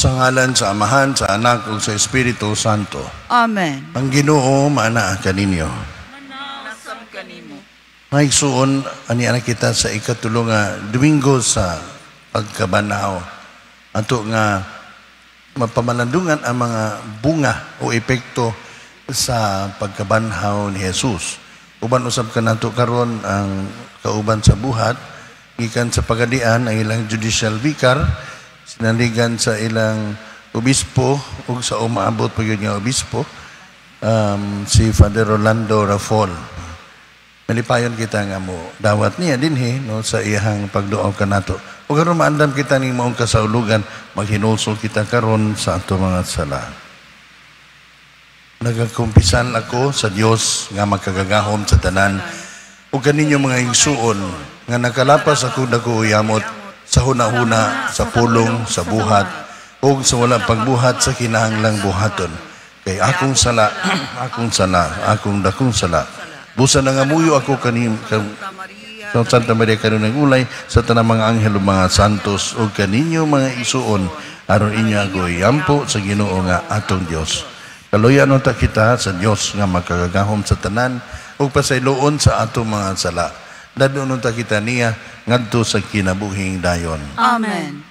Sa ngalan sa Amahan, sa Anak ug sa Espiritu Santo. Amen. Ang Ginoo maana kaninyo. Nasam kanimo. Mga igsuon, ani ana kita sa ikatulo nga Domingo sa pagkabanhaw. Ato nga mapamalandungan ang mga bunga o epekto sa pagkabanhaw ni Jesus. Uban usab kanato karon ang kauban sa buhat gikan sa Pagadian ang ilang judicial vicar, sinaligan sa ilang obispo ug sa umaabot pa gyud nga obispo, si Father Rolando Rafol. Malipayon kita nga mo dawat niya dinhi, no, sa iyang pagduaw kanato. Ug karon maandam kita ning maong kasaulugan, maghinulsol kita karon sa ato mga sala. Nagakumpisan ako sa Dios nga makagagahom sa tanan ug kaninyo, mga igsuon, nga nakalapas ako dako yamot sa hunahuna, sa pulong, sa buhat ug sa wala pagbuhat sa kinahanglang buhaton. Kay akong sala, akong sala, akong dakong sala. Busa nangamuyo ako kanim sa Santa Maria Kanunay Ulay, sa tanang mga anghel ug mga santos ug kaninyo, mga igsuon, aron inyo ako iampo sa Ginoo nga atong Dios. Kaluyan unta kita sa Dios nga makagagahom sa tanan ug pasayloon sa atong mga sala. Dadon unta kita niya ngadto sa kinabuhing dayon. Amen.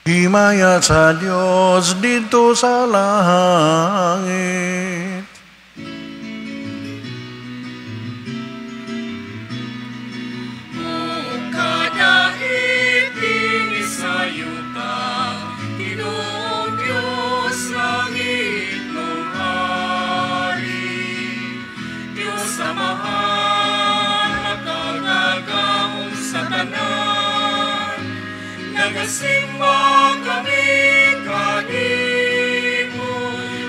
Himaya sa Dios dito sa langit. Nagasimba kami kanimo,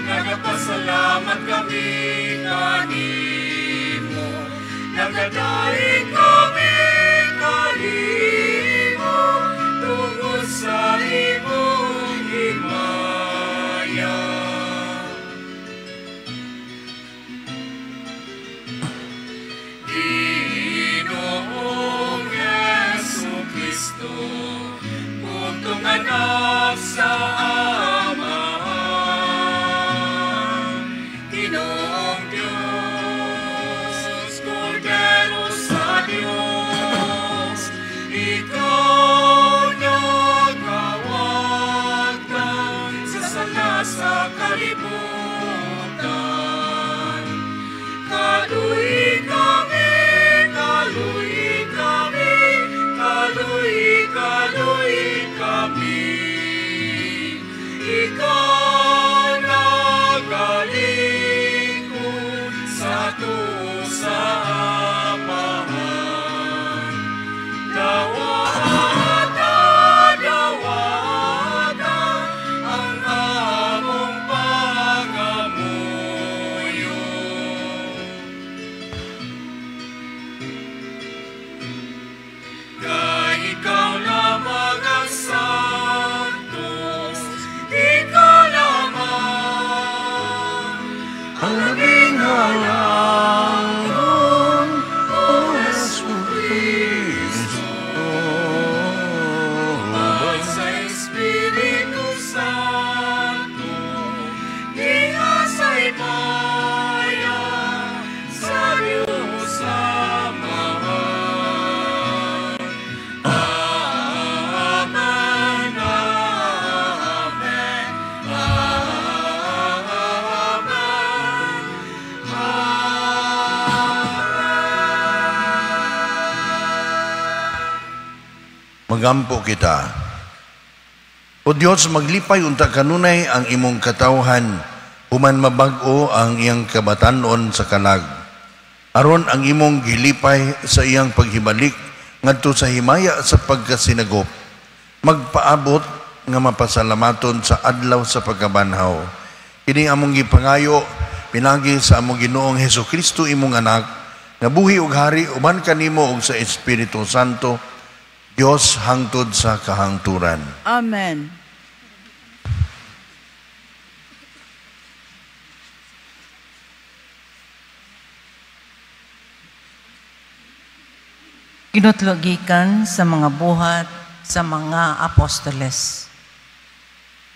nagapasalamat kami kanimo, nagadaig kami kanimo, tungod sa imong himaya. Ginoong Jesu-Kristo, anak sa Amahan, Ginoong Diyos, Kordero sa Diyos, ikaw nagawagtan sa sala sa kalibutan. Kaluhi kami, kaluhi kami, kaluhi, kaluhi kami. Ikaw nagalingkod sa sa Amahan. Dawata, dawata ang among pangamuyo. Kay ikaw lamang ang santos, ikaw lamang ang labing halang. Magampo kita. O Dios, maglipay unta kanunay ang imong katawhan, human mabag-o ang iyang kabatan-on sa kalag. Aron ang imong gilipay sa iyang paghibalik ngadto sa himaya sa pagkasinagop, magpaabot nga mapasalamaton sa adlaw sa pagkabanhaw. Kini among gipangayo pinagi sa among Ginoong Hesukristo, imong anak, nga buhi ug hari uban kanimo ug sa Espiritu Santo, Dios hangtod sa kahangturan. Amen. Kinutlo gikan sa mga buhat sa mga apostoles.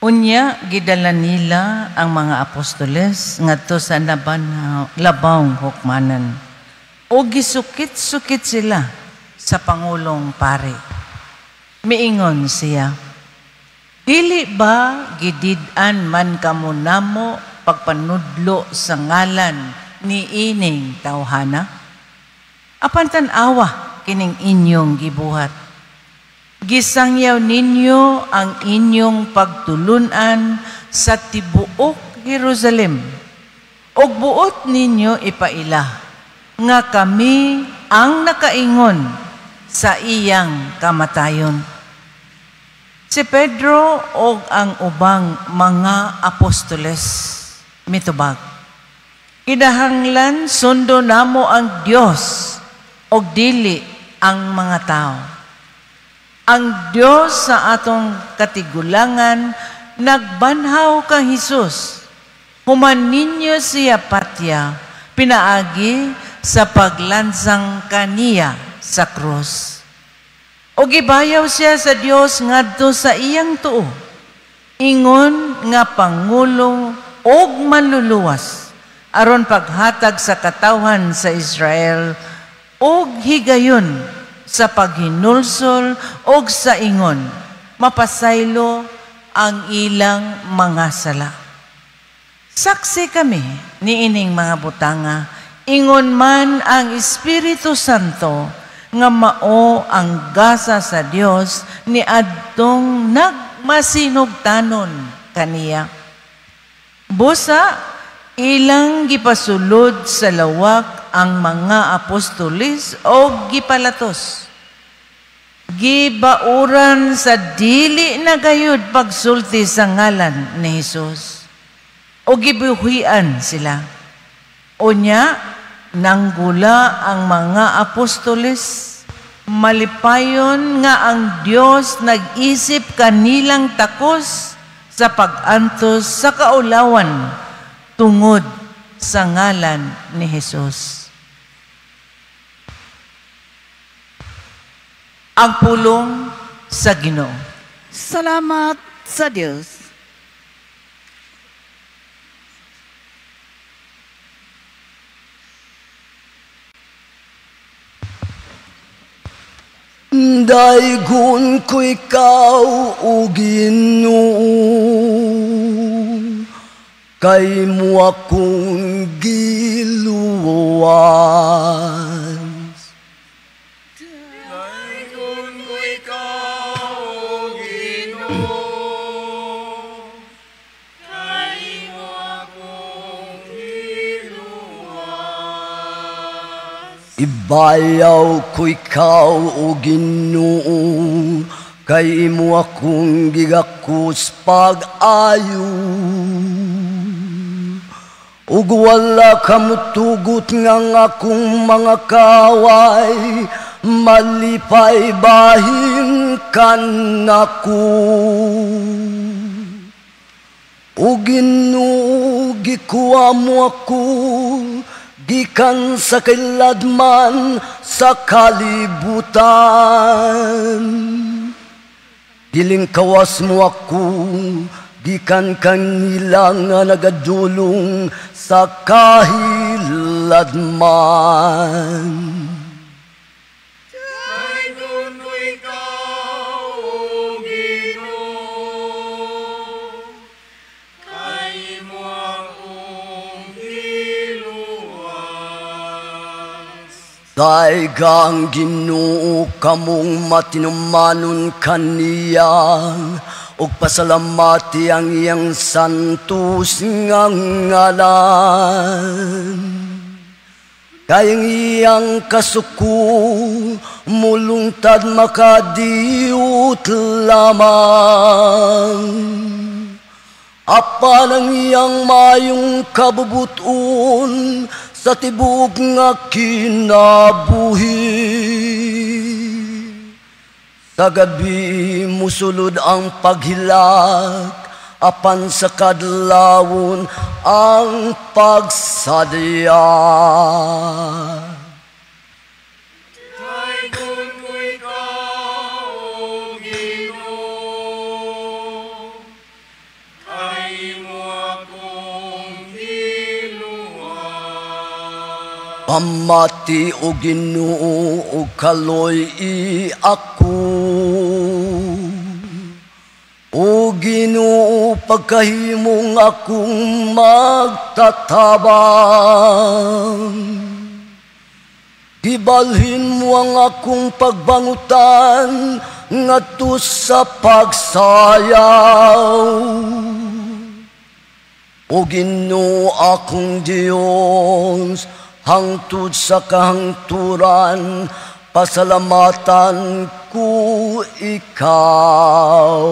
Unya gidala nila ang mga apostoles ngadto sa labawng hukmanan. O gisukit-sukit sila sa pangulong pari. Miingon siya, "Dili ba gidid-an man kamo namo pagpanudlo sa ngalan ni ining tawhana? Apan tan-awa kining inyong gibuhat. Gisangyaw ninyo ang inyong pagtulunan sa tibuok Jerusalem. Ug buot ninyo ipaila nga kami ang nakaingon sa iyang kamatayon." Si Pedro og ang ubang mga apostoles mitubag, "Kinahanglan sundo namo ang Dios og dili ang mga tao. Ang Dios sa atong katigulangan nagbanhaw kang Hesus. Human ninyo siya patya, pinaagi sa paglansang kaniya sa krus. O gibayaw siya sa Dios ngadto sa iyang tuo, ingon nga pangulo og manluluwas, aron paghatag sa katawhan sa Israel og higayon sa paghinulsol og sa ingon mapasaylo ang ilang mga sala. Saksi kami niining mga butanga, ingon man ang Espiritu Santo nga mao ang gasa sa Dios ni adtong nagmasinugtanon kaniya. Busa ilang gipasulod sa lawak ang mga apostolis o gipalatos. Gibauran sa dili na gayud pagsulti sa ngalan ni Hesus. O gibuhian sila. Unya, nanggula ang mga apostolis, malipayon nga ang Dios nag-isip kanilang takos sa pag-antos sa kaulawan tungod sa ngalan ni Hesus. Ang pulong sa Ginoo. Salamat sa Dios. Daygon ko ikaw o Ginoo, kay mo akong giluwas. Daygon ko ikaw o Ginoo, kay mo akong giluwas. Ibayaw ko ikaw o Ginoo, kay imo akong gigakos pag-ayo. Ug wala ka mutugot nga ang akong mga kaway, malipay bahin kanako. O Ginoo, gikuha mo ako gikan sa kailadman sa kalibutan. Gilingkawas mo ako gikan kanila nga nagadulong sa kahiladman. Daygon ko ikaw o Ginoo, kay mo akong giluwas. Daigang Ginoo kamong matinumanon kaniya, ug pasalamati ang iyang santos nga ngalan. Kay ang iyang kasuko mulungtad makadiot lamang. Apan ang iyang mayong kabubuton sa tibok nga kinabuhi. Sa gabi musulod ang paghilak, apan sa kadlawon ang pagsadya. Daygon ko ikaw, O Ginoo, kay imo akong giluwas. Pamati, o Ginoo, ug kaloy-i ako. O Ginoo, pagkahimong akong magtatabang. Gibalhin mo ang akong pagbangutan ngadto sa pagsayaw. O Ginoo, akong Dios, hangtod sa kahangturan, pasalamatan ko ikaw.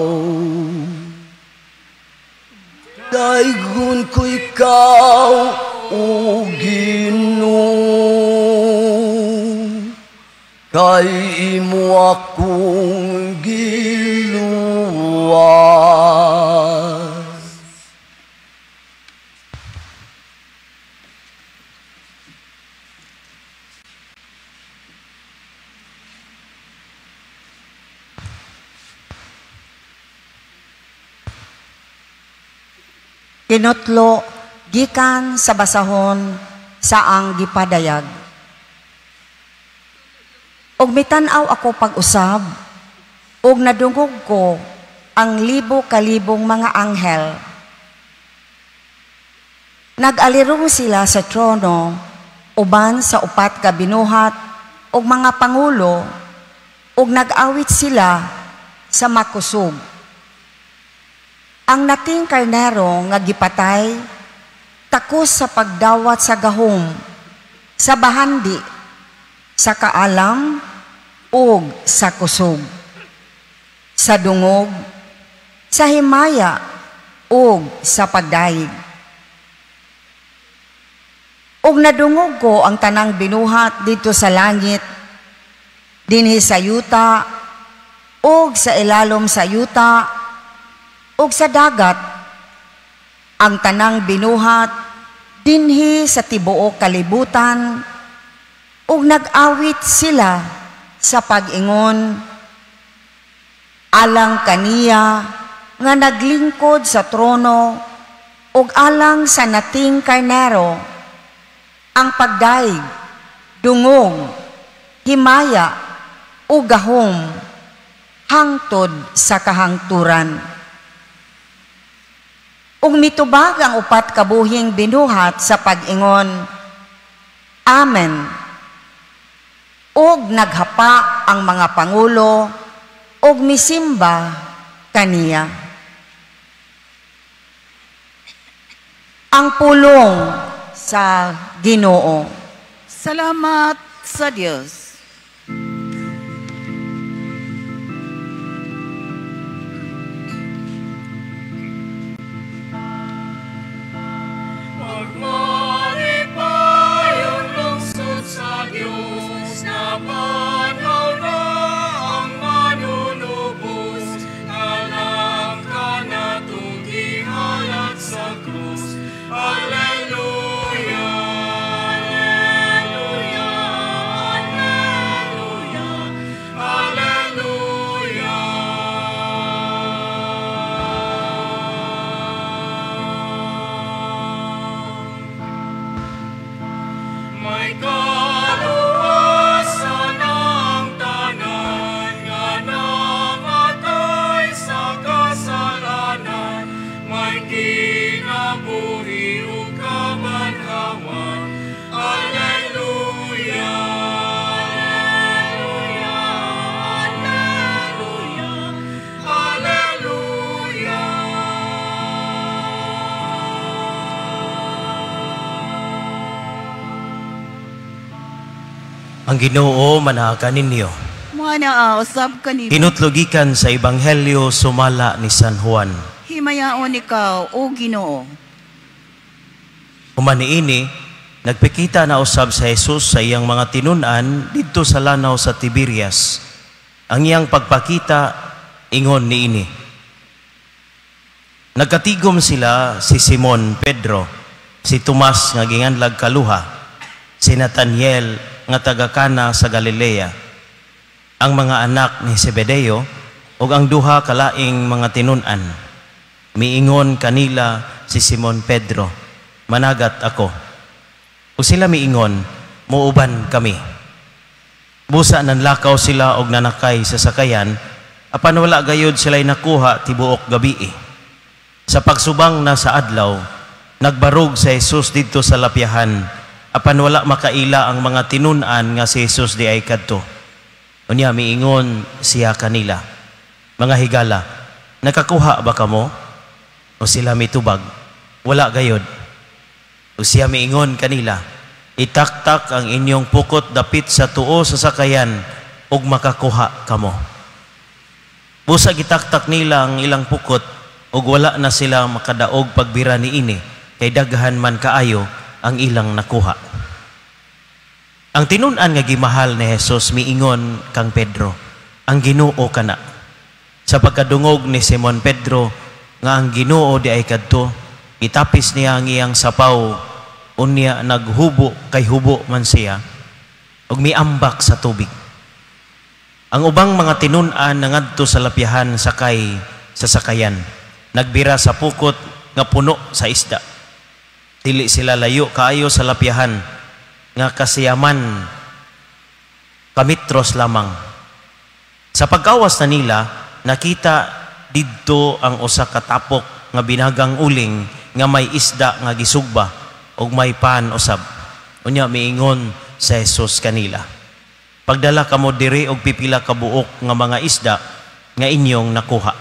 Daygon ko ikaw, O Ginoo, kay imo akong giluwas. Tinutlo gikan sa basahon sa ang gipadayag. Og mitan-aw ako pag-usab, og nadungog ko ang libo-kalibong mga anghel. Nag-alirong sila sa trono uban sa upat ka binuhat og mga pangulo, og nag-awit sila sa makusog. Ang nating karnero nga gipatay, takos sa pagdawat sa gahom, sa bahandi, sa kaalam, ug sa kusog, sa dungog, sa himaya, ug sa pagdayeg. Ug nadungog ko ang tanang binuhat dito sa langit, dinhi sa yuta, ug sa ilalom sa yuta, ug sa dagat, ang tanang binuhat dinhi sa tibuok kalibutan, ug nag-awit sila sa pag-ingon, alang kaniya nga naglingkod sa trono ug alang sa nating karnero, ang pagdaig, dungog, himaya ug gahom hangtod sa kahangturan. Ug mitubag ang upat kabuhing binuhat sa pag-ingon, Amen. Ug naghapa ang mga pangulo ug misimba kaniya. Ang pulong sa Ginoo. Salamat sa Dios. Magmalipayon lungsod sa Diyos, napanaw na ang manunubos, alang ka na tugihalat sa krus. Alleluia, alleluia, alleluia. Ang Ginoo manaa kaninyo. Manaa usab kanimo. Hinutlo gikan sa Ebanghelyo sumala ni San Juan. Himayaon ikaw, o Ginoo. Human niini, nagpakita na usab sa Jesus sa iyang mga tinun-an didto sa lanaw sa Tiberias. Ang iyang pagpakita ingon niini. Nagkatigom sila si Simon Pedro, si Tomas nga ginganlag Kaluha, si Nathaniel nga taga Kana sa Galilea, ang mga anak ni Zebedeo ug ang duha kalaing mga tinun-an. Miingon kanila si Simon Pedro, "Managat ako." Ug sila miingon, "Muuban kami." Busa nanlakaw sila og nanakay sa sakayan, apan wala gayud sila'y nakuha tibuok gabii. Sa pagsubang na sa adlaw, nagbarog sa Jesus didto sa lapyahan, apan wala makaila ang mga tinun-an nga si Jesus diay kadto. Unya miingon siya kanila, "Mga higala, nakakuha ba kamo?" O sila mitubag, "Wala gayod." O siya miingon kanila, "Itaktak ang inyong pukot dapit sa tuo sa sakayan ug makakuha kamo." Busa gitaktak nila ang ilang pukot ug wala na sila makadaog pagbira niini kay daghan man kaayo ang ilang nakuha. Ang tinun-an nga gimahal ni Jesus miingon kang Pedro, "Ang Ginoo kana." Sa pagkadungog ni Simon Pedro nga ang Ginoo diay kadto, gitapis niya ang iyang sapaw, unya naghubo kay hubo man siya, ug miambak sa tubig. Ang ubang mga tinun-an nangadto sa lapyahan sakay sa sakayan, nagbira sa pukot nga puno sa isda. Dili sila layo kaayo sa lapyahan nga kasiyaman kamitros lamang. Sa pagkawas na nila, nakita didto ang usa ka tapok nga binagang uling nga may isda nga gisugba ug may pan usab. Unya miingon sa Jesus kanila, "Pagdala kamo diri og pipila ka buok nga mga isda nga inyong nakuha."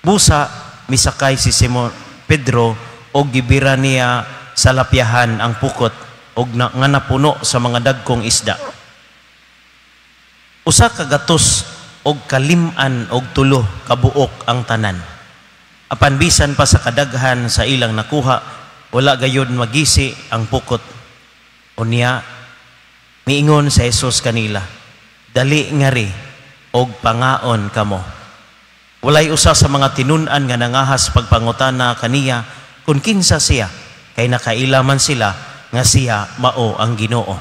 Busa misakay si Simon Pedro og gibira niya sa lapyahan ang pukot og nga napuno sa mga dagkong isda. 153 ka buok ang tanan. Apan bisan pa sa kadaghan sa ilang nakuha, wala gayud magisi ang pukot. Unya miingon sa Jesus kanila, "Dali ngari og pangaon kamo." Walay usa sa mga tinun-an nga nangahas pagpangutana kaniya kung kinsa siya, kay nakaila man sila nga siya mao ang Ginoo.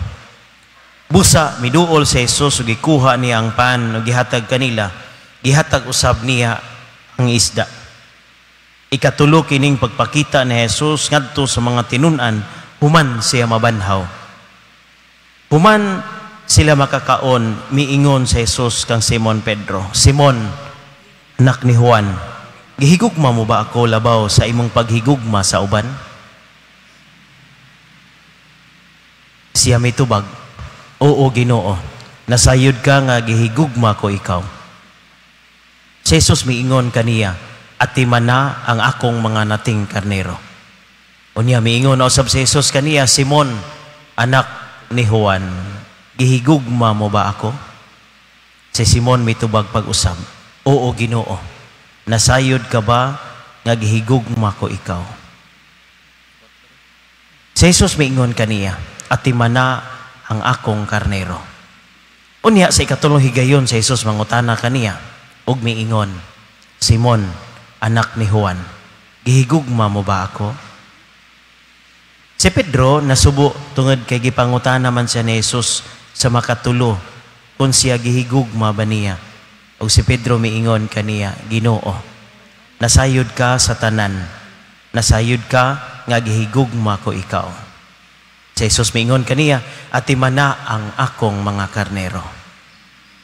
Busa miduol sa Jesus ug gikuha niya ang pan ug gihatag kanila, gihatag usab niya ang isda. Ikatulo kining pagpakita ni Jesus ngadto sa mga tinun-an human siya mabanhaw. Human sila makakaon, miingon sa Jesus kang Simon Pedro, "Simon, anak ni Juan, gihigugma mo ba ako labaw sa imong paghigugma sa uban?" Siya mitubag, "Oo, Ginoo, nasayod ka nga gihigugma ko ikaw." Si Jesus miingon kaniya, "Atiman na ang akong mga nating karnero." Unya miingon usab si Jesus kaniya, "Simon, anak ni Juan, gihigugma mo ba ako?" Si Simon mitubag pag-usab, "Oo, Ginoo, nasayod ka ba nga gihigugma ko ikaw?" Si Jesus miingon kaniya, "Atiman na ang akong karnero." Unya sa ikatulong higayon sa Jesus mangutana kaniya ug miingon, "Simon, anak ni Juan, gihigugma mo ba ako?" Si Pedro nasubo tungod kay gipangutana man siya ni Jesus sa makatulo kung siya gihigugma ba niya. Ug si Pedro miingon kaniya, "Ginoo, nasayod ka sa tanan, nasayod ka nga gihigugma ko ikaw." Si Jesus miingon kaniya, "Atiman na ang akong mga karnero.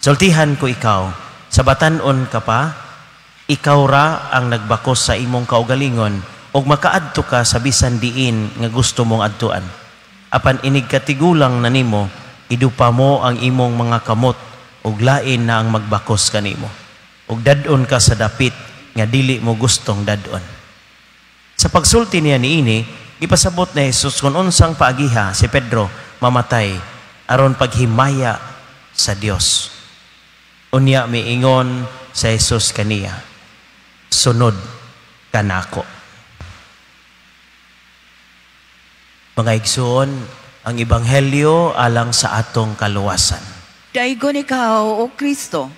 Sultihan ko ikaw, sa batan-on ka pa, ikaw ra ang nagbakos sa imong kaugalingon ug makaadto ka sa bisan diin nga gusto mong adtuan. Apan inig katigulang na nimo, idupa mo ang imong mga kamot ug lain na ang magbakos kanimo. Ug dad-on ka sa dapit nga dili mo gustong dad-on." Sa pagsulti niya niini, ipasabot ni Jesus kung unsang paagiha si Pedro mamatay aron paghimaya sa Dios. Unya miingon sa Jesus kaniya, sunod kanako. Mga igsoon, ang ebanghelyo alang sa atong kaluwasan. Daigon ikaw, O Kristo.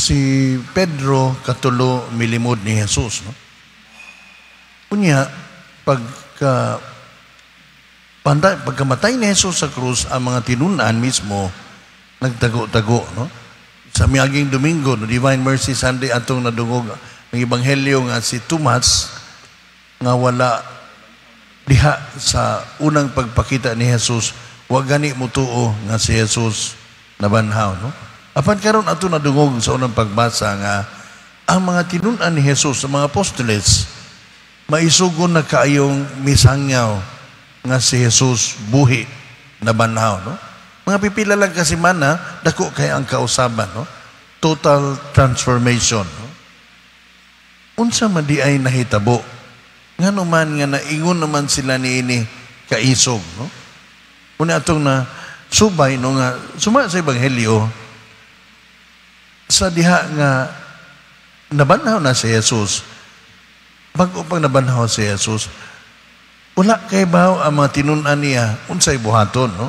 Si Pedro katulo milimod ni Jesus, no? Unya, pagkamatay ni Jesus sa krus, ang mga tinun-an mismo nagtago-tago, no? Sa miaging Domingo, no, Divine Mercy Sunday, atong nadungog ang ebanghelyo nga si Tomas nga wala diha sa unang pagpakita ni Jesus, wa gani mutuo nga si Jesus nabanhaw, no? Apan karon ato nadungog sa unang pagbasa nga ang mga tinun-an ni Jesus, ang mga apostoles, maisugon na kaayong misangyaw nga si Jesus buhi nabanhaw, no? Mga pipila lang kasi mana, dako kay ang kausaban, no? Total transformation, no? Unsa man di ay nahitabo? Ngano man nga naingon naman sila niini kaisog, no? Una atong na subay, no, nga suma sa ebanghelyo sa diha nga nabanhaw na si Jesus, bago pang nabanhaw si Jesus, wala kay baw ang mga tinun-an niya unsay buhaton, no?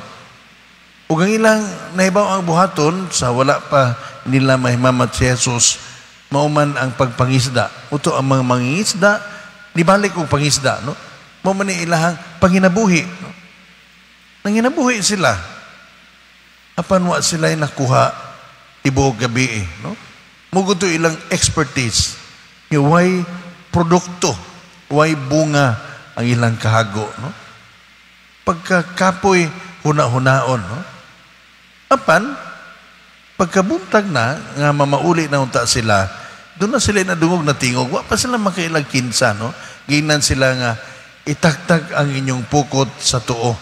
Ug ang ilang nahibaw ang buhaton sa wala pa nila mahimamat si Jesus, mao man ang pagpangisda. Uto ang mga mangingisda, nibalik og pangisda, no? Mao man ni ilahang panginabuhi, no? Nanginabuhi sila. Apan wa sila nakuha tibuok gabi, no? Mugo to ilang expertise. Way produkto, way bunga ang ilang kahago, no? Pagkakapoy, huna-hunaon, no? Apan, pagkabuntag na, nga mamauli na unta sila, doon na sila nadungog na tingog, wa pa sila makailag kinsa, no? Ginan sila nga, itaktak ang inyong pukot sa tuo.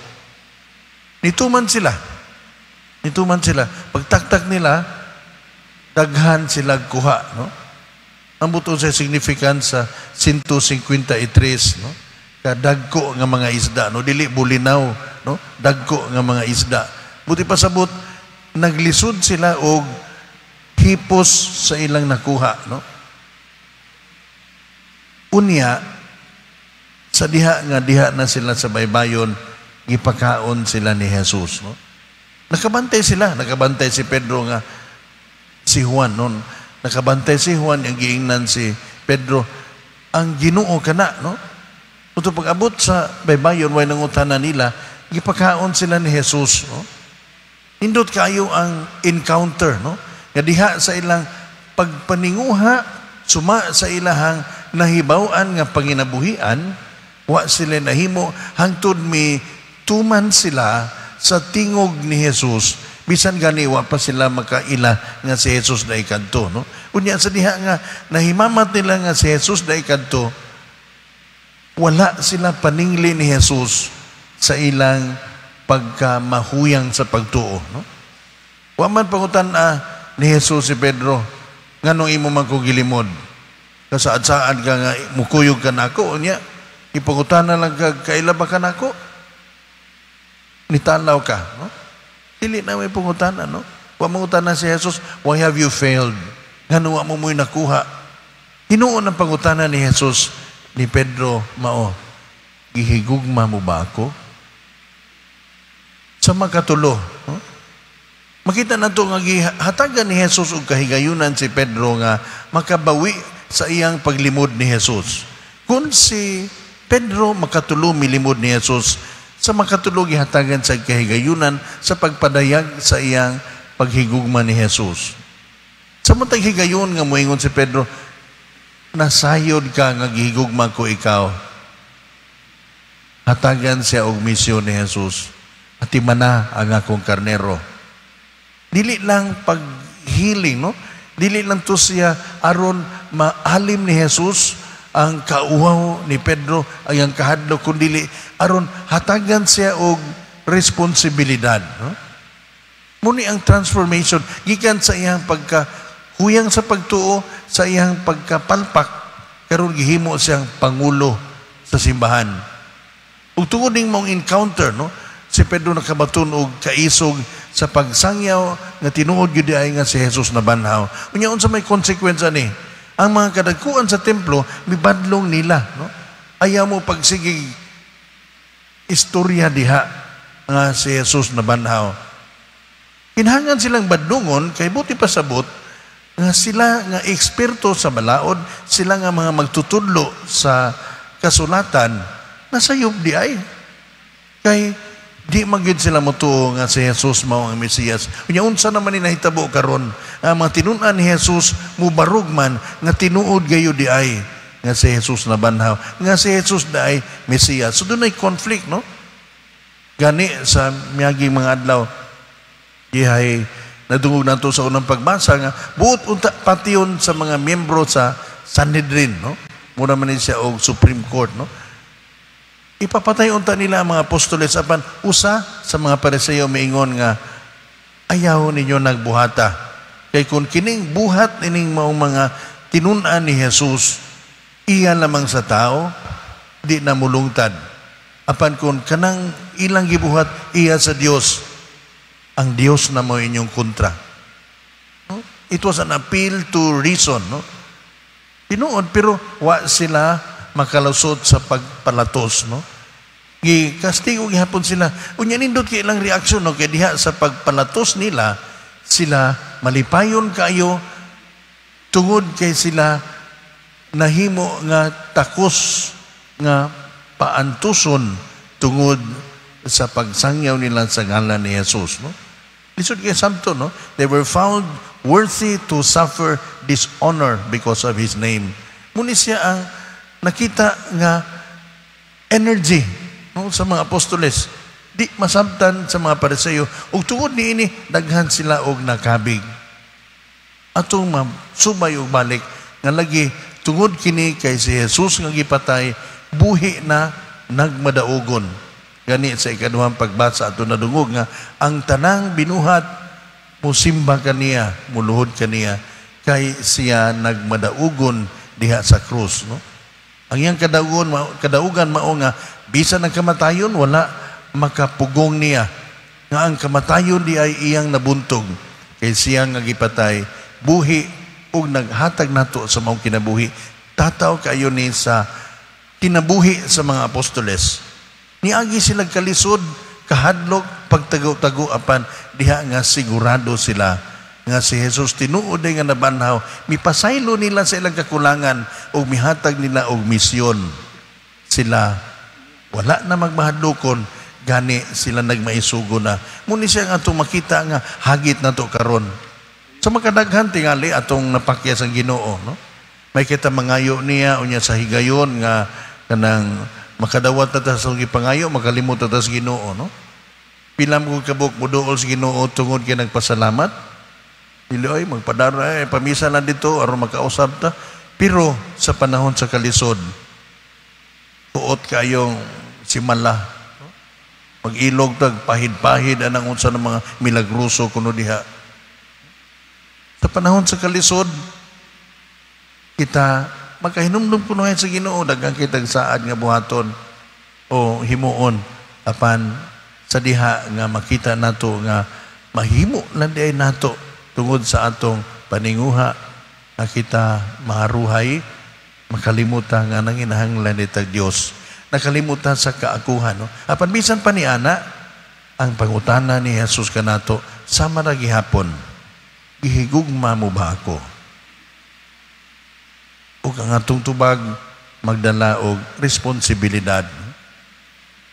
Nituman sila. Nituman sila. Pagtaktak nila, daghan sila kuha, no? Ang buto sa significance sa 153, no? Kadagko nga mga isda, no? Dili bulinaw, no? Dagko nga mga isda. Buti pasabot, naglisod sila og hipos sa ilang nakuha, no? Unya, sa diha nga diha na sila sa baybayon, gipakaon sila ni Jesus, no? Nakabantay sila, nakabantay si Pedro nga si Juan, no? Nakabantay si Juan, ang giingnan si Pedro, ang Ginoo kana, no? Uto pag-abot sa baybayon, way nangutana nila, gipakaon sila ni Jesus, no? Nindot kayo ang encounter, no? Nga diha sa ilang pagpaninguha, suma sa ilahang nahibaw-an nga panginabuhian, wa sila nahimo hangtod mi tuman sila sa tingog ni Jesus. Bisan gani wa pa sila makaila nga si Jesus na ikadto, no? Unya sa diha nga nahimamat nila nga si Jesus na ikadto, wala sila paningli ni Jesus sa ilang pagkamahuyang sa pagtuo, no? Wa man pangutan ni Jesus si Pedro, nganong imo man ko gilimod? Kasaad-saad ka nga mukuyog ka nako, unya ipangutana lang ka, kaila ba ka nako? Nitalaw ka, no? Dili na may pangutana, no? Wa mangutana si Jesus, why have you failed? Ngano wa mo mo'y nakuha? Hinuon ang pangutana ni Jesus ni Pedro, mao, gihigugma mo ba ako? Sa makatulo, no? Makita na ito nga gihatagan ni Jesus og kahigayunan si Pedro nga makabawi sa iyang paglimod ni Jesus. Kung si Pedro makatulo milimod ni Jesus, sa makatulo gihatagan sa kahigayunan sa pagpadayag sa iyang paghigugma ni Jesus. Sa matag higayon nga moingon si Pedro, nasayod ka nga gihigugma ko ikaw. Hatagan siya og misyon ni Jesus. Atimana ang akong karnero. Dili lang paghiling, no? Dili lang to siya aron maalim ni Jesus ang kauhaw ni Pedro, ang iyang kahadlok, kundili aron hatagan siya og responsibilidad, no? Mao ni ang transformation gikan sa iyang pagka huyang sa pagtuo, sa iyang pagkapalpak, karon gihimo siyang pangulo sa simbahan. Ug tungod ning maong encounter, no, si Pedro nakabaton og kaisog sa pagsangyaw nga tinuod gyud ay nga si Jesus nabanhaw. Unya, unsa may consequence ani? Ang mga kadagkuan sa templo mibadlong nila, no? Ayaw mo pagsigig istorya diha nga si Jesus nabanhaw. Kinahanglan silang badlungon kay buot ipasabot nga sila nga eksperto sa balaod, sila nga mga magtutudlo sa kasulatan, nasayop di ay. Kay di man gyud sila motuo nga si Jesus mao ang Mesiyas. Unya, unsa naman ni nahitabo karon? Ang mga tinun-an ni Jesus mubarog man nga tinuod gayud di ay nga si Jesus nabanhaw, nga si Jesus di ay Mesiyas. So dunay conflict, no? Gani sa miaging mga adlaw, dihay nadungog nato sa unang pagbasa nga buot unta patyon sa mga miyembro sa Sanhedrin, no? Mura man ni siya og Supreme Court, no? Ipapatay unta nila ang mga apostoles, apan usa sa mga Pariseo miingon nga ayaw ninyo nagbuhata. Kay kung kining buhat ining maong mga tinun-an ni Jesus iya lamang sa tao, di na mulungtad. Apan kung kanang ilang gibuhat iya sa Dios, ang Dios na mo inyong kontra. No? It was an appeal to reason, no? Tinuod, pero wa sila makalusot sa pagpalatos, no? Gi kastigo gihapon sila. Unya, nindot kay ilang reaksyon, no, kay diha sa pagpalatos nila sila malipayon kaayo tungod kay sila nahimo nga takos nga paantuson tungod sa pagsangyaw nila sa ngalan ni Jesus, no? Lisod kay sabto, no? They were found worthy to suffer dishonor because of His name. Mao ni siya ang nakita nga energy, no, sa mga apostoles. Di masabtan sa mga Pariseo. Ug tungod niini, daghan sila og nakabig. Atong masubay og balik nga lagi tungod kini kay si Jesus nga gipatay buhi na nagmadaugon. Gani sa ikaduhang pagbasa ato nadungog nga ang tanang binuhat musimba kaniya, muluhod kaniya kay siya nagmadaugon diha sa krus, no? Ang iyang kadaugan mao nga bisan ang kamatayon wala makapugong niya. Nga ang kamatayon di ay iyang nabuntog kay siya nga gipatay buhi ug naghatag nato sa maong kinabuhi. Tataw kayo ni sa kinabuhi sa mga apostoles. Niagi sila kalisod, kahadlok, pagtago-tago, apan diha nga sigurado sila nga si Jesus tinuod ay nga nabanhaw, mipasaylo nila sa ilang kakulangan ug mihatag nila og misyon. Sila wala na magmahadlokon, gani sila nagmaisugo na. Mao ni siya nga atong makita nga hagit nato karon. Sa makadaghan tingali atong napakyas ang Ginoo, no? May kita mangayo niya unya sa higayon nga kanang makadawat na ta sa gipangayo, makalimot na ta sa Ginoo, no? Pila mo kabuk moduol sa Ginoo tungod kay nagpasalamat? Dili ay magpadara eh, pamisa lang dito aron makausab ta. Pero sa panahon sa kalisod, tuot kayong simala. Mag-ilog tag pahid-pahid anang unsa ng mga milagroso kuno diha. Sa panahon sa kalisod, kita magkahinumdum kuno sa Ginoo, daghan kitag saad nga buhaton o himuon, apan sa diha nga makita nato nga mahimo lang di ay nato tungod sa atong paninguha nga kita maharuhay, makalimutan nga nanginahanglan nitag Dios, nakalimutan sa kaakuhan, no? Apan bisan pa ni ana, ang pangutana ni Jesus kanato sama ra gihapon: "Gihigugma mo ba ako?" Ug ang atong tubag magdala og responsibilidad.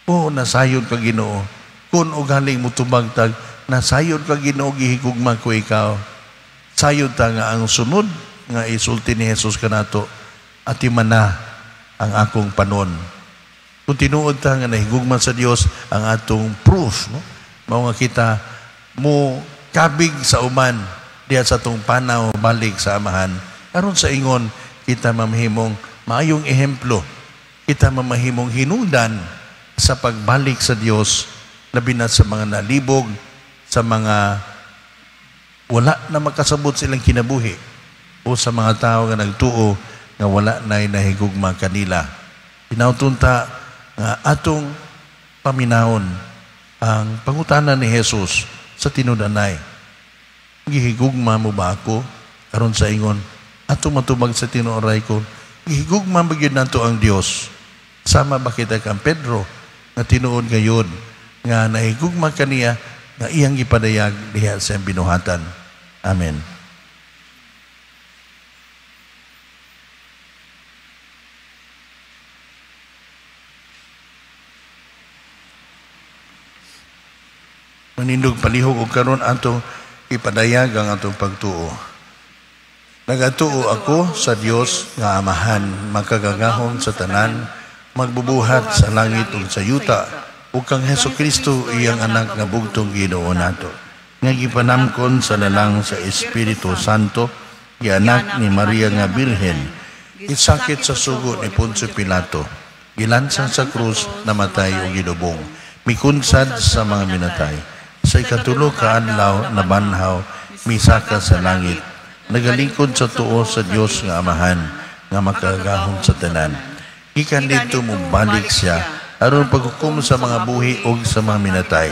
O nasayod ka, Ginoo. Kung ugaling mo tubag tag nasayod ka, Ginoo, gihigugma ko ikaw. Sayod ta nga ang sunod nga isulti ni Jesus kanato, "Atiman na ang akong panon." Kung tinuod ta nga nahigugma sa Dios, ang atong proof, no? Mao nga kita mo kabig sa uman diha sa atong panaw balik sa Amahan. Aron sa ingon kita mamahimong maayong ehemplo, kita mamahimong hinungdan sa pagbalik sa Dios, labi na sa mga nalibog, sa mga Wala na makasabot silang kinabuhi o sa mga tao nga nagtuo nga wala na'y nahigugma kanila. Pinautunta nga atong paminahon ang pangutana ni Jesus sa tinud-anay. Gihigugma mo ba ako? Aron sa ingon, atong matubag sa tinuoray ko, gihigugma ba gyud nato ang Dios? Sama ba kita kang Pedro nga tinuod ngayon nga nahigugma kaniya nga iyang gipadayag diha sa iyang binuhatan. Amen. Manindog palihog og karon atong ipadayag ang atong pagtuo. Nagatuo ako sa Dios nga Amahan, makagagahom sa tanan, magbubuhat sa langit ug sa yuta, ug kang Hesukristo iyang anak nga bugtong Ginoo nato, nga gipanamkon sa lalang sa Espiritu Santo, gianak ni Maria nga Birhen, gisakit sa sugo ni Poncio Pilato, gilansang sa krus, namatay ug gilubong, mikunsad sa mga minatay, sa ikatulo ka adlaw nabanhaw, misaka sa langit, nagalingkod sa tuo sa Dios nga Amahan, nga makagagahom sa tanan. Gikan didto mobalik siya aron paghukom sa mga buhi ug sa mga minatay.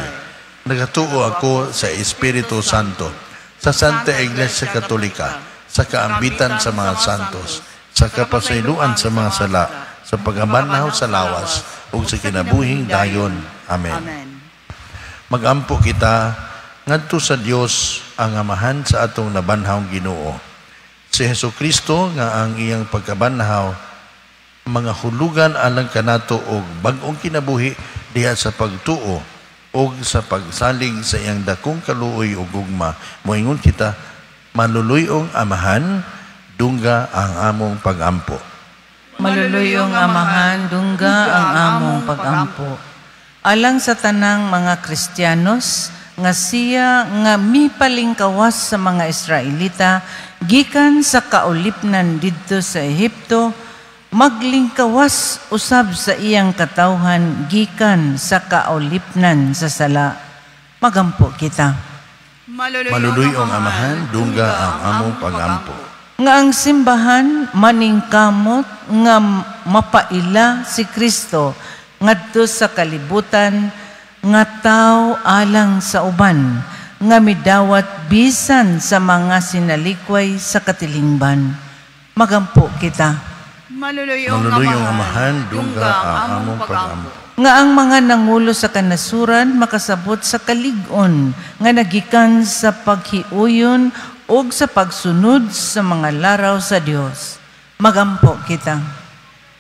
Nagatuo ako sa Espiritu Santo, sa Santa Iglesia Katolika, sa kaambitan sa mga santos, sa kapasayloan sa mga sala, sa pagkabanhaw sa lawas ug sa kinabuhing dayon. Amen. Magampo kita ngadto sa Dios ang Amahan sa atong nabanhawng Ginoo. Si Hesukristo nga ang iyang pagkabanhaw mga hulugan alang kanato og bag-ong kinabuhi diha sa pagtuo og sa pagsalig sa iyang dakong kaluoy ug gugma. Moingon kita, maluluyong Amahan, dungga ang among pagampo. Maluluyong Amahan, dungga ang among pagampo. Alang sa tanang mga Kristiyanos nga siya nga mipalingkawas sa mga Israelita gikan sa kaulipnan didto sa Ehipto, maglingkawas usab sa iyang katawhan gikan sa kaulipnan sa sala. Magampo kita. Maluluyong Amahan, dungga ang among pagampo. Nga ang simbahan maningkamot nga mapaila si Kristo ngadto sa kalibutan nga tawo alang sa uban nga midawat bisan sa mga sinalikway sa katilingban. Magampo kita. Maluluyong Amahan, dungga ang among pagampo. Nga ang mga nangulo sa kanasuran makasabot sa kalig-on nga nagikan sa paghiuyon ug sa pagsunod sa mga laraw sa Dios. Magampo kita.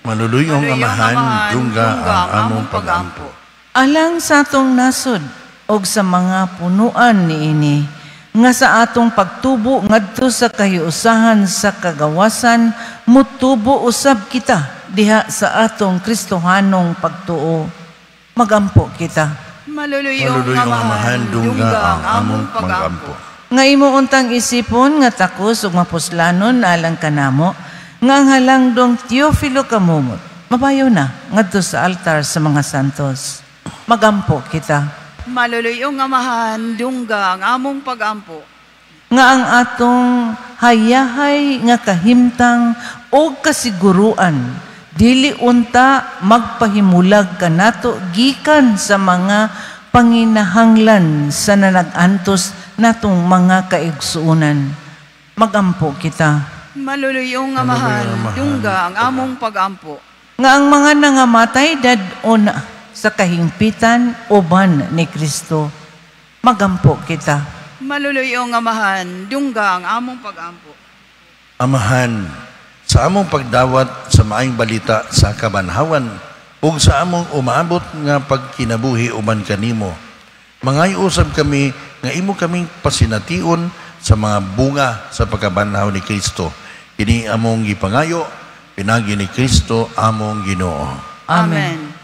Maluluyong Amahan, dungga ang among pagampo. Alang sa atong nasod og sa mga punuan niini, nga sa atong pagtubo ngadto sa kahiusahan sa kagawasan, mutubo usab kita diha sa atong Kristohanong pagtuo. Magampo kita. Maluluyong Amahan, dungga ang among pagampo. Nga imo untang isipon nga takos ug mapuslanon alang kanamo, nga ang halangdong Teofilo Kamumot mabayo na ngadto sa altar sa mga santos. Magampo kita. Maluluyong Amahan, dungga ang among pagampo. Nga ang atong hayahay nga kahimtang o kasiguruan, dili unta magpahimulag kanato gikan sa mga panginahanglan sa nanag-antos natong mga kaigsuonan. Magampo kita. Maluluyong Amahan, dungga ang among pagampo. Nga ang mga nangamatay dad-on sa kahingpitan uban ni Kristo. Magampo kita. Maluluyong Amahan, dungga ang among pagampo. Amahan, sa among pagdawat sa maayong balita sa kabanhawan ug sa among umaabot nga pagkinabuhi uban kanimo, mangay-usab kami nga imo kaming pasination sa mga bunga sa pagkabanhaw ni Kristo. Kini among gipangayo pinagi ni Kristo among Ginoo. Amen.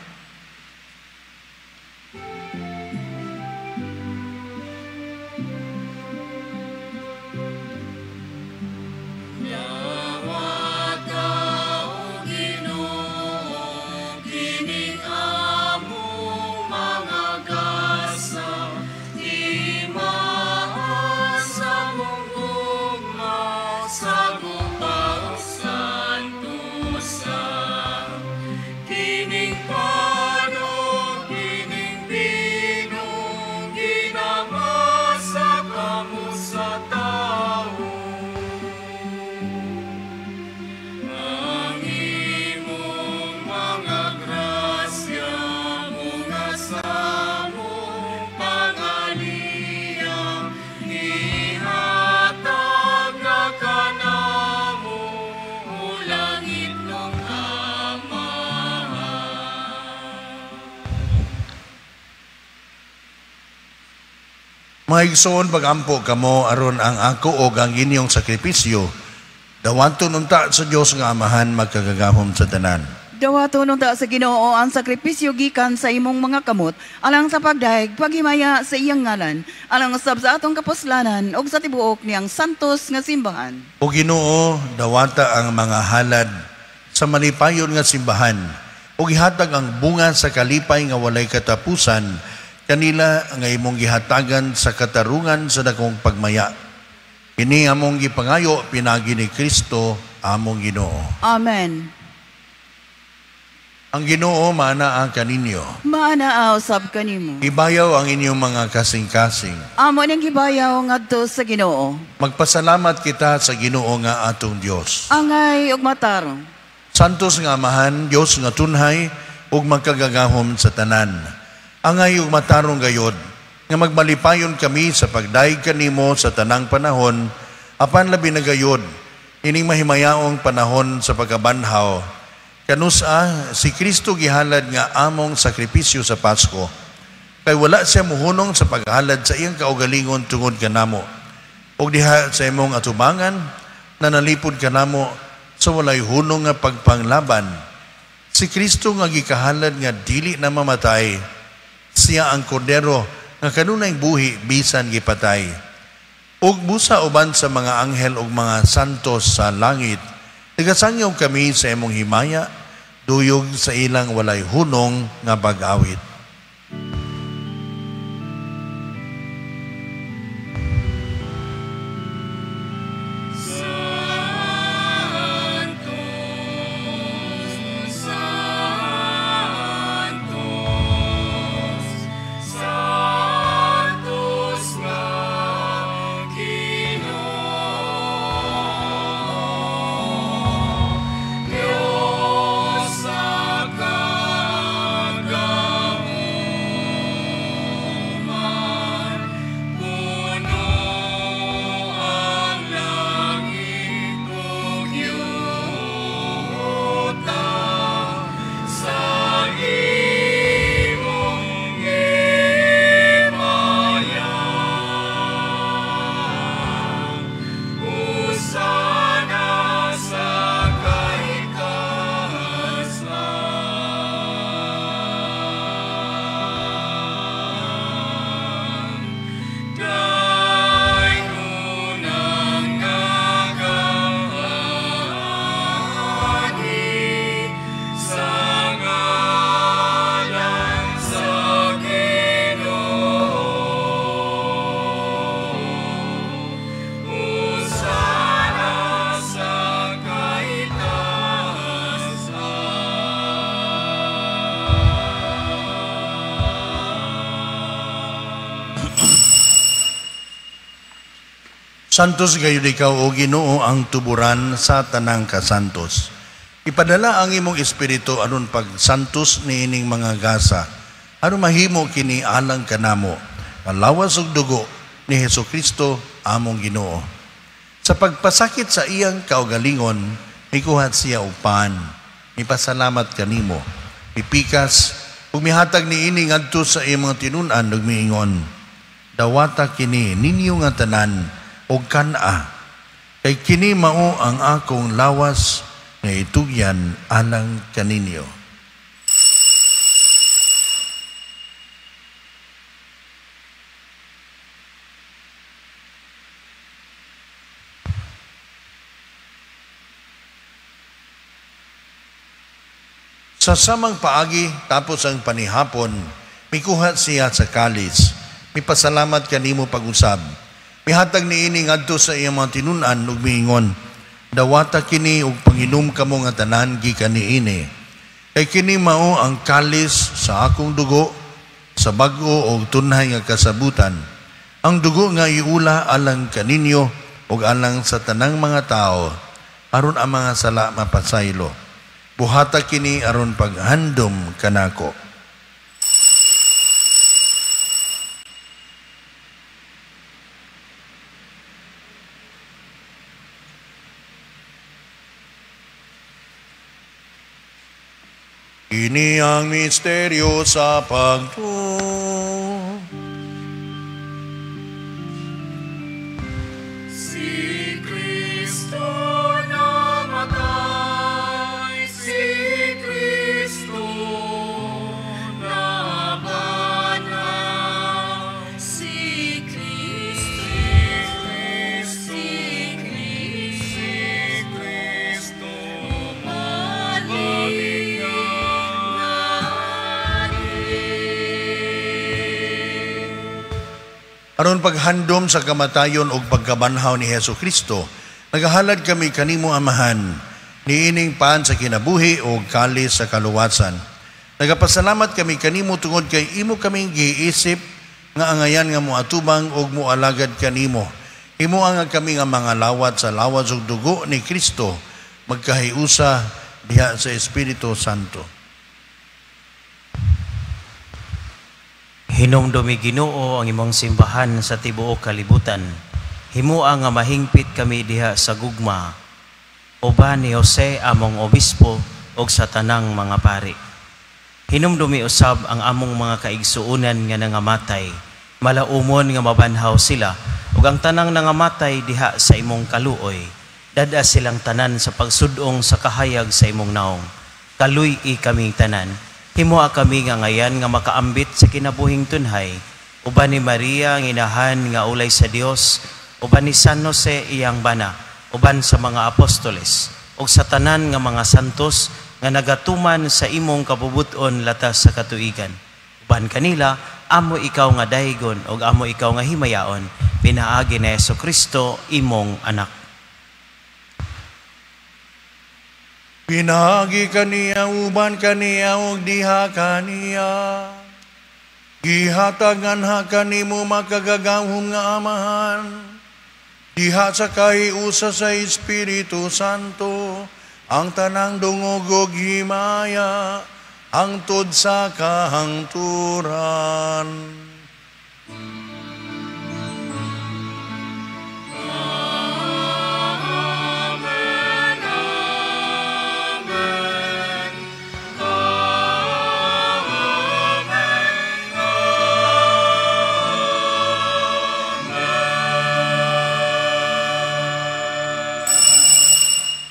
Mga igsoon, pagampo kamo aron ang ako og ang inyong sakripisyo dawaton unta sa Dios nga Amahan magkagagahom sa tanan. Dawaton unta sa Ginoo ang sakripisyo gikan sa imong mga kamot alang sa pagdayeg paghimaya sa iyang ngalan, alang usab sa atong kapuslanan ug sa tibuok niyang santos nga simbahan. O Ginoo, dawata ang mga halad sa malipayon nga simbahan ug ihatag ang bunga sa kalipay nga walay katapusan kanila nga imong gihatagan sa katarungan sa dakong pagmaya. Kini among gipangayo pinaagi ni Kristo among Ginoo. Amen. Ang Ginoo maanaa kaninyo. Maanaa usab kanimo. Ibayaw ang inyong mga kasing-kasing. Amo ning gibayaw ngadto sa Ginoo. Magpasalamat kita sa Ginoo nga atong Dios. Angay ug matarong. Santos nga Amahan, Dios nga tunhay ug magkagagahom sa tanan. Angay ug matarong gayod nga magmalipayon kami sa pagdayeg kanimo sa tanang panahon, apan labi na gayod ining mahimayaong panahon sa pagkabanhaw. Kanusa si Kristo gihalad nga among sakripisyo sa Pasko. Kay wala siya muhunong sa paghalad sa iyang kaugalingon tungod kanamo. Ug diha sa imong atubangan nanalipod kanamo sa walay hunong nga pagpanglaban. Si Kristo nga gikahalad nga dili na mamatay, siya ang kordero nga kanunay buhi bisan gipatay. Ug busa uban sa mga anghel ug mga santos sa langit, nagasangyaw kami sa imong himaya, duyog sa ilang walay hunong nga pag-awit. Santos gayud ikaw, o Ginoo, ang tuburan sa tanang kasantos. Ipadala ang imong espiritu aron pagsantos niining mga gasa, aron mahimo kini alang kanamo, lawas ug dugo ni Hesukristo among Ginoo. Sa pagpasakit sa iyang kaugalingon, mikuhat siya og pan, mipasalamat kanimo, mipikas ug mihatag niini ngadto sa iyang mga tinun-an ug miingon, dawata kini ninyo nga tanan og kan-a, kay kini mao ang akong lawas nga itugyan alang kaninyo. Sa samang paagi, tapos ang panihapon, mikuha siya sa kalis, mipasalamat kanimo pag-usab. Mihatag niini ngadto sa iyang mga tinun-an ug miingon, dawata kini ug panginom kamo nga tanan gikan niini. Kay kini mao ang kalis sa akong dugo sa bag-o og tunhay nga kasabutan. Ang dugo nga iula alang kaninyo ug alang sa tanang mga tawo, aron ang mga sala mapasaylo. Buhata kini aron paghandom kanako. Ini ang misteryo sa pagtuo. Aron paghandom sa kamatayon ug pagkabanhaw ni Hesus Kristo, nagahalad kami kanimo Amahan, niining paan sa kinabuhi o kalis sa kaluwasan. Nagapasalamat kami kanimo tungod kay imo kaming giisip nga angayan nga moatubang ug moalagad kanimo. Imo ang kami nga mga lawat sa lawas ug dugo ni Kristo, magkahiusa diha sa Espiritu Santo. Hinumdumi Ginoo ang imong simbahan sa tibuok kalibutan. Himua nga mahingpit kami diha sa gugma. Uban ni Jose among obispo ug sa tanang mga pari. Hinumdumi usab ang among mga kaigsuonan nga nangamatay. Malaumon nga mabanhaw sila ug ang tanang nangamatay diha sa imong kaluoy. Dad-a silang tanan sa pagsudong sa kahayag sa imong naong. Kaluy-i kaming tanan. Himua kami nga ngayan nga makaambit sa kinabuhing tunhay. Uban ni Maria ang inahan nga ulay sa Dios, uban ni San Jose iyang bana, uban sa mga apostoles, ug sa tanan nga mga santos nga nagatuman sa imong kabubuton latas sa katuigan. Uban kanila, amo ikaw nga daygon ug amo ikaw nga himayaon, pinaagi ni Jesucristo imong anak. Pinaagi kaniya, uban kaniya, ug diha kaniya. Gihatagan ha kanimo makagagahom nga Amahan. Diha sa kahiusa sa Espiritu Santo, ang tanang dungog ug himaya, hangtod sa kahangturan.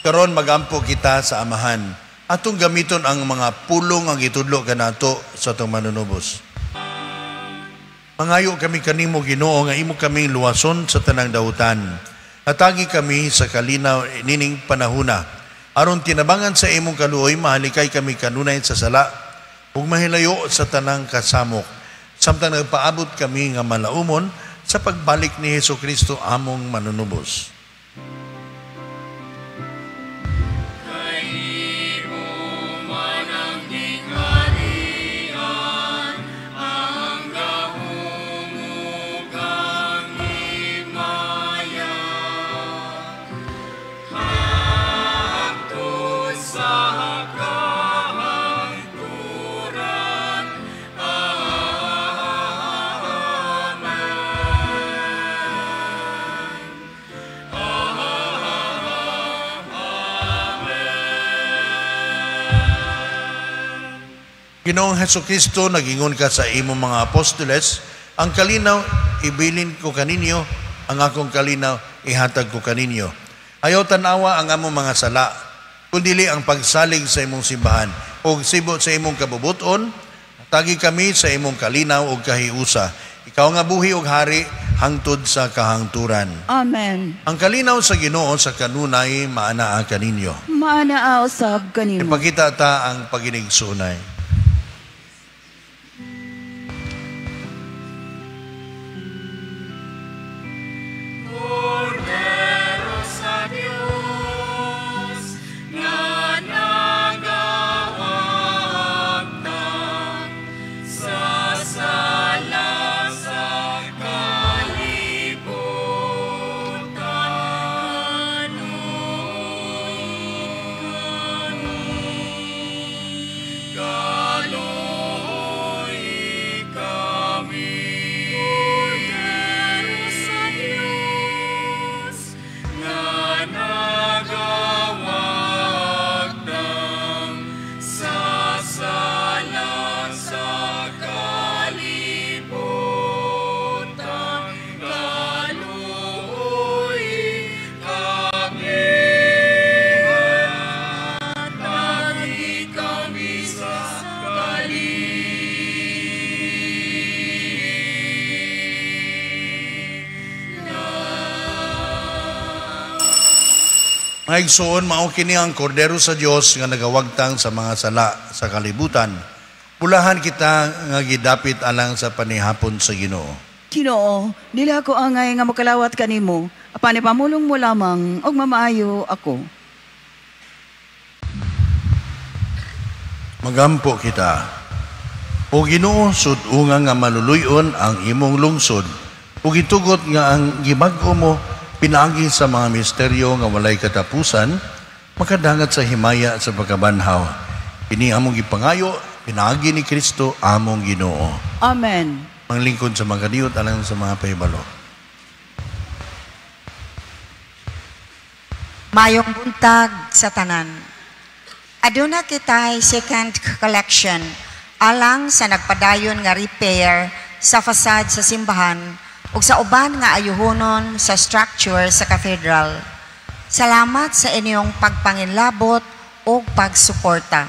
Karon magampo kita sa Amahan. Atong gamiton ang mga pulong ang gitudlo kanato sa atong manunubos. Mangayo kami kanimo Ginoo nga imo kaming luwason sa tanang dautan. Hatagi kami sa kalinaw nining panahuna. Aron tinabangan sa imong kaluoy mahalikay kami kanunay sa sala ug mahilayo sa tanang kasamok. Samtang nagpaabot kami nga malaumon sa pagbalik ni Hesukristo among manunubos. Ginoong Hesukristo, nagingon ka sa imong mga apostoles, ang kalinaw ibilin ko kaninyo, ang akong kalinaw ihatag ko kaninyo. Ayaw tanawa ang among mga sala, kundili ang pagsalig sa imong simbahan, ug sibot sa imong kabubuton, tagi kami sa imong kalinaw ug kahiusa. Ikaw nga buhi ug hari hangtod sa kahangturan. Amen. Ang kalinaw sa Ginoo sa kanunay maanaa kaninyo. Maanaa usab kanimo. Ipakita ta ang paginigsunay. Mga igsoon, mao kini ang kordero sa Dios nga nagawagtang sa mga sala sa kalibutan. Bulahan kita nga gidapit alang sa panihapon sa Ginoo. Ginoo, dili ako angay nga makalawat kanimo, apan ipamulong mo lamang ug mamaayo ako. Magampo kita. O Ginoo, sud-unga nga maluluy-on ang imong lungsod, ug gitugot nga ang gibag-o mo pinaagi sa mga misteryo nga walay katapusan, makadangat sa himaya sa pagkabanhaw. Kini among gipangayo, pinaagi ni Kristo among Ginoo. Amen. Manglingkod sa mga kadiyot alang sa mga pahibalo. Mayong buntag sa tanan. Aduna kitay second collection alang sa nagpadayon nga repair sa facade sa simbahan ug sa uban nga ayuhonon sa structure sa cathedral. Salamat sa inyong pagpanginlabot ug pagsuporta.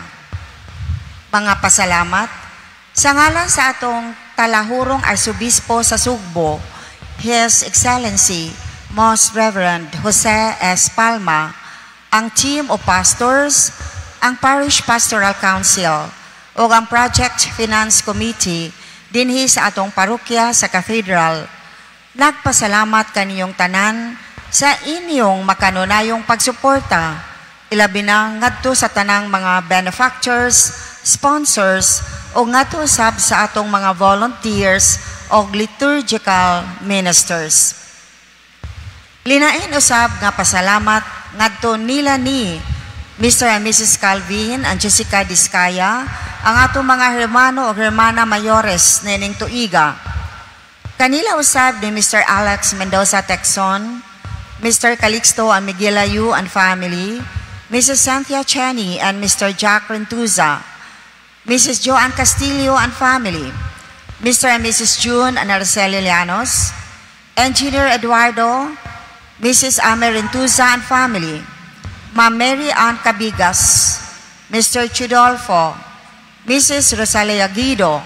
Mga pasalamat sa ngalan sa atong talahurong arsobispo sa Sugbo, His Excellency Most Reverend Jose S. Palma, ang team of pastors, ang Parish Pastoral Council, ug ang Project Finance Committee dinhi sa atong parokya sa Cathedral. Nagpasalamat kaniyong tanan sa inyong makanunayong pagsuporta, ilabi na ngadto sa tanang mga benefactors, sponsors, o ngadto sab sa atong mga volunteers o liturgical ministers. Linain usab nga pasalamat ngadto nila ni Mr. and Mrs. Calvin and Jessica Discaya, ang atong mga hermano o hermana mayores nining tuiga. Kanila usab ni Mr. Alex Mendoza Texon, Mr. Calixto and Miguel Ayu and family, Mrs. Cynthia Cheney and Mr. Jack Rentuza, Mrs. Joanne Castillo and family, Mr. and Mrs. June and Araceli Llanos, Engineer Eduardo, Mrs. Ame Rentuza and family, Ma'am Mary Ann Cabigas, Mr. Chudolfo, Mrs. Rosalia Guido,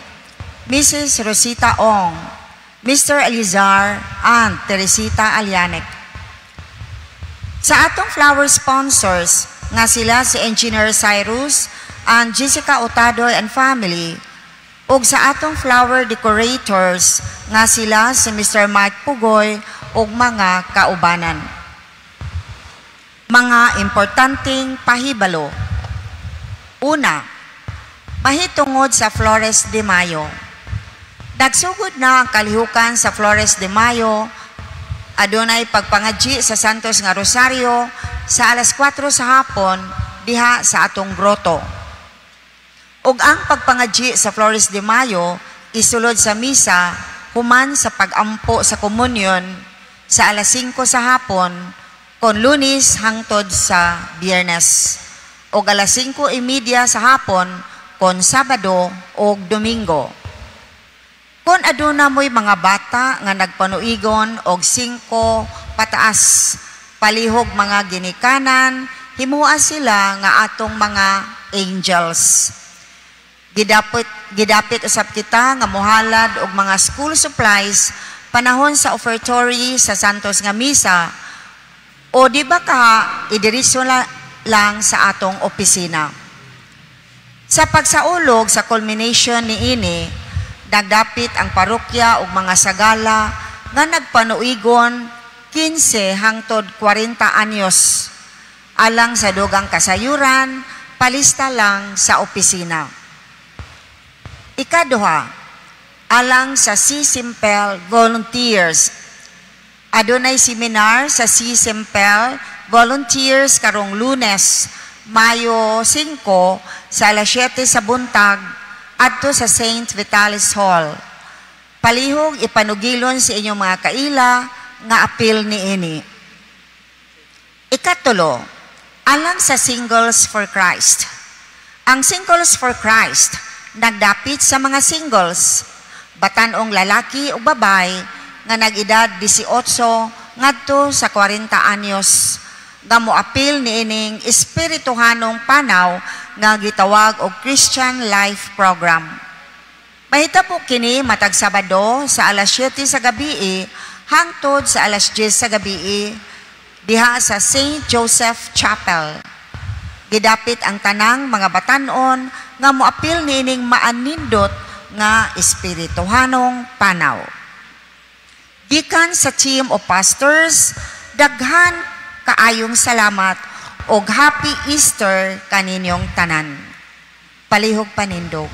Mrs. Rosita Ong, Mr. Elizar, and Teresita Alianek. Sa atong flower sponsors, nga sila si Engineer Cyrus and Jessica Otadoy and family, ug sa atong flower decorators, nga sila si Mr. Mike Pugoy ug mga kaubanan. Mga importanteng pahibalo. Una, mahitungod sa Flores de Mayo. Nagsugod na ang kalihukan sa Flores de Mayo. Adunay pagpangadyi sa Santos nga Rosario sa alas 4 sa hapon diha sa atong grotto. Ug ang pagpangadyi sa Flores de Mayo isulod sa misa human sa pagampo sa komunyon sa alas 5 sa hapon kon Lunes hangtod sa Biyernes ug alas 5:30 sa hapon kon Sabado ug Domingo. Kon aduna mo'y mga bata nga nagpanuigon og 5 pataas, palihog mga ginikanan, himua sila nga atong mga angels. Gidapit usab kita nga mohalad og mga school supplies panahon sa offertory sa Santos nga misa o di ba ka idiretso lang sa atong opisina. Sa pagsaulog sa culmination niini, nagdapit ang parokya ug mga sagala nga nagpanuigon 15 hangtod 40 anyos alang sa dugang kasayuran, palista lang sa opisina. Ikaduha, alang sa C-Simpel Volunteers. Adunay seminar sa C-Simpel Volunteers karong Lunes, Mayo 5 sa alas 7 sa buntag adto sa St. Vitalis Hall. Palihog ipanugilon sa inyong mga kaila nga apil niini. Ikatulo, alang sa Singles for Christ. Ang Singles for Christ nagdapit sa mga singles, batan-ong lalaki o babay nga nag-edad 18 ngadto sa 40 anyos nga moapil niining espirituhanong panaw nga gitawag og Christian Life Program. Mahitabo kini matag Sabado sa alas 7 sa gabi hangtod sa alas 10 sa gabi diha sa St. Joseph Chapel. Gidapit ang tanang mga batan-on nga moapil niining maanindot nga espirituhanong panaw. Gikan sa team of pastors, daghan kaayong salamat og Happy Easter kaninyong tanan. Palihog panindog.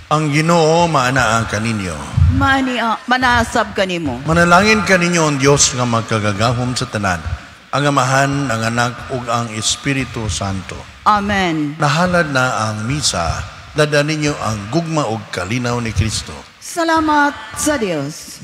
Ang Ginoo maanaa kaninyo. Maani manasab kanimo. Manalangin kaninyo ang Dios nga magkagagahom sa tanan, ang Amahan, ang Anak ug ang Espiritu Santo. Amen. Nahalad na ang misa, dad-a ninyo ang gugma ug kalinaw ni Kristo. Salamat sa Dios.